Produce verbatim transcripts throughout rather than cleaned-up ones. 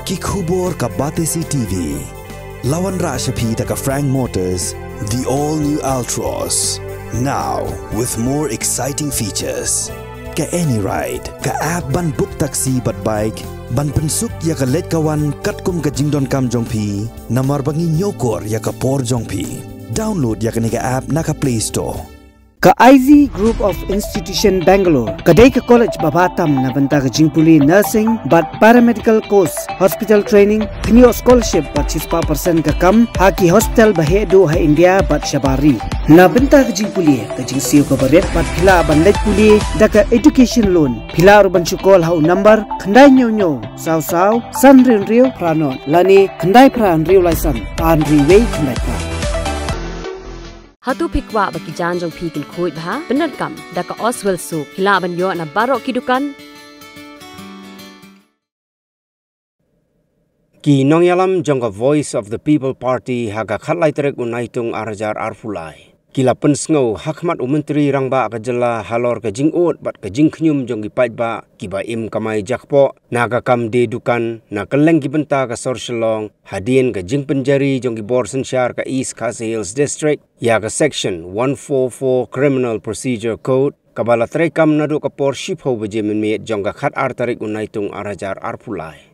Ki khubor ka Batesi T V. La wanrah sha phi da ka Frank Motors, the all new Altroz. Now with more exciting features. Ka Any Ride, ka app ban book taxi bad bike, ban pynsuk ïa ka leit ka wan katkum ka jingdonkam jong phi, namar ba ngi ñiewkor ïa ka por jong phi. Download ïa kane ka app na ka Play Store. Ka I Z Group of Institution Bangalore ka dei ka college ba bha tam na bynta ka jingpule nursing bad paramedical course, hospital training, pynïoh scholarship bad shispah percent ka kam ha ki hospital ba heh duh ha India bad shabar ri. Na bynta ka jingpule, ka jingsiew kaba rit bad phi lah ban leit pule da ka education loan. Phi lah ruh ban shu call ha u number khyndai hynñiew hynñiew saw saw san hynriew hynriew phra nod lane khyndai phra hynriew lai san ar hynriew wei khyndai phra. Hato phi kwah ba ki jaiñ jong phi kin khuid bha? Pyndonkam da ka Oswell Soap. Phi lah ban ïoh na baroh ki dukan. Ki nongïalam jong ka Voice of the People Party ha ka khatlai tarik u Naitung ar hajar arphew lai ki la pynsngew ha khmat u Myntri Rangbah ka jylla halor ka jingud bad ka jingkhñium jong ki paidbah kiba im kamai jakpoh na ka kam die dukan na kylleng ki bynta ka sor Shillong, hadien ka jingpynjari jong ki bor synshar ka East Khasi Hills District ïa ka Section one four four Criminal Procedure Code, kaba la treikam naduh ka por shiphew baje mynmiet jong ka khatar tarik u Naitung ar hajar arphew lai.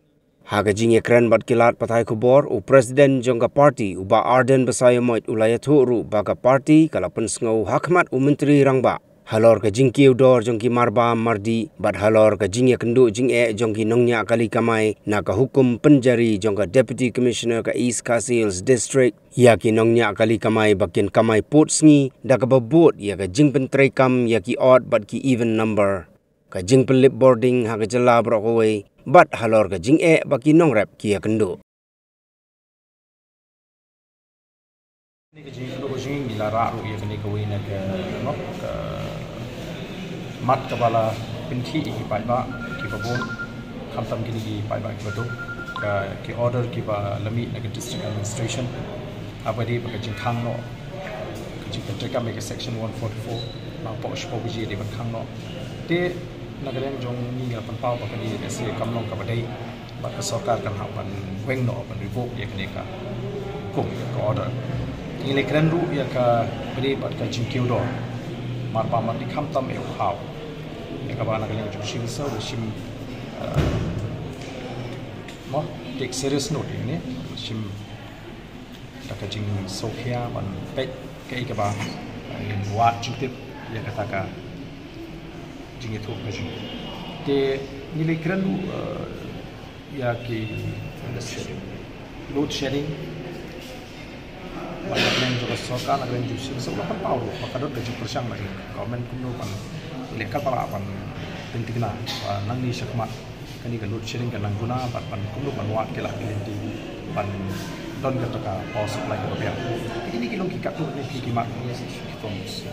Ha ka jingïakren bad ki lad pathai khubor, u President jong ka party, u Bah Ardent Basaiawmoit, u la ïathuh ruh ba ka party ka la pynsngew ha khmat u Myntri Rangbah halor ka jingkiew dor jong ki marbam mardih bad halor ka jingïakynduh jingeh jong ki nongñiah kali kamai na ka hukum pynjari jong ka Deputy Commissioner ka East Khasi Hills District ïa ki nongñiah kali kamai ba kin kamai pud sngi da kaba bud ïa ka jingpyntreikam ïa ki odd bad ki even number, ka jingpynlip bording ha ka jylla baroh kawei bad halor ka jingeh ba ki nongrep ki ïakynduh. Kane ka jingïakynduh ka jong ngi, ngi la rah ruh ïa kane kawei na ka, noh, ka mat kaba la pynkhih ïa ki paidbah kiba bun, khamtam kine ki paidbah kiba duk, ka, ki order kiba la mih na ka District Administration. Haba dei ba ka jingkhang noh, ka jingpyntreikam ïa ka Section one forty-four, la pok shiphew baje dei ban khang noh. Te na ka liang jong ngi, ngi la pynpaw ba kane ka se kam long kaba dei. Bad ka sorkar kan hap ban weng noh, ban revoke ïa kane ka hukum, ka order. Ngi la kren ruh ïa ka bynta bad ka jingkiew dor marbam mardih, khamtam eh u khaw. Ïa kaba na ka liang jong u Chief Minister u la shim, eh, mo, take serious note ïa kane, u la shim da ka jingsngewkhia ban peit kaei kaba, eh, ngin wad jingtip ïa kata ka jingïathuh ka jong ngi. Te ngi la kren ruh, eh, ïa ki load shedding. Bad na ka liang jong ka sorkar, na ka liang jong u Chief Minister u la pynpaw ruh ba ka don ka jingpyrshang na ka government kumno ban leh kaba lah ban pynthikna ba nangne shakhmat kane ka load shedding kan nang duna bad ban kumno ban wad ki lad ki lynti ban don kata ka power supply kaba biang. Kine ki long ki katto katne ki, ki mat ki forms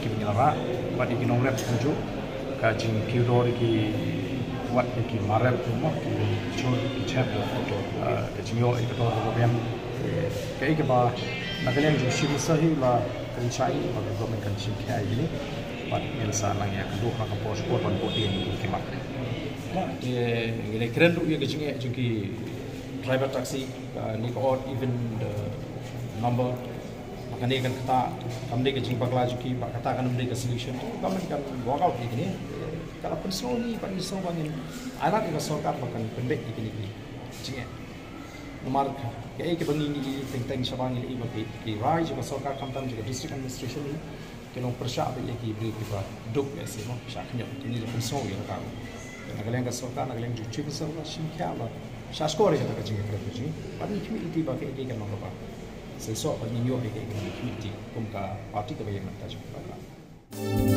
kiba ngi la rah bad ïa ki nongrep kumjuh, ka jingkiew dor ïa ki, wat ïa ki marep, mo, ki jhur ki jhep, ah, ka jingïoh ïa ka dor kaba biang. Kaei kaba na ka liang jong u Chief Minister hi u la kren shai ba ka government kan shim khia ïa kine bad ngin sa nang ïakynduh ha ka por shipor ban bud ïa kine ki mat. Te ngi la kren ruh ïa ka jingeh jong ki driver taxi, kane ka odd even number. Ba kane kan kata kam dei ka jingbakla jong ki, ba kata kan ym dei ka solution. Te government kan work out ïa kine. Ka la pynsngew ngi, ba ngi sngew ba ngin ailad ïa ka sorkar ba kan pynbeit ïa kine ki jingeh. Namar ka, kaei kaba ngi, ngi teng teng shabar ngi la ïohi ba ki, ki rai jong ka sorkar khamtam jong ka District Administration hi ki long pyrshah beit ïa ki briew kiba duk, eh, shisha, mo, shah khynñiuh. Te ngi la pynsngew ïa kata ruh. Te na ka liang ka sorkar, na ka liang jong u Chief Minister, u la shim khia, u la shah shkor ïa kata ka jingïakren ka jong ngi. Bad ngi khmih lynti ba kaei kaei kan long kaba shisha, bad ngi ïoh ïa kaei kaei, ngi khmih lynti kum ka party kaba ïeng mynta jong ka.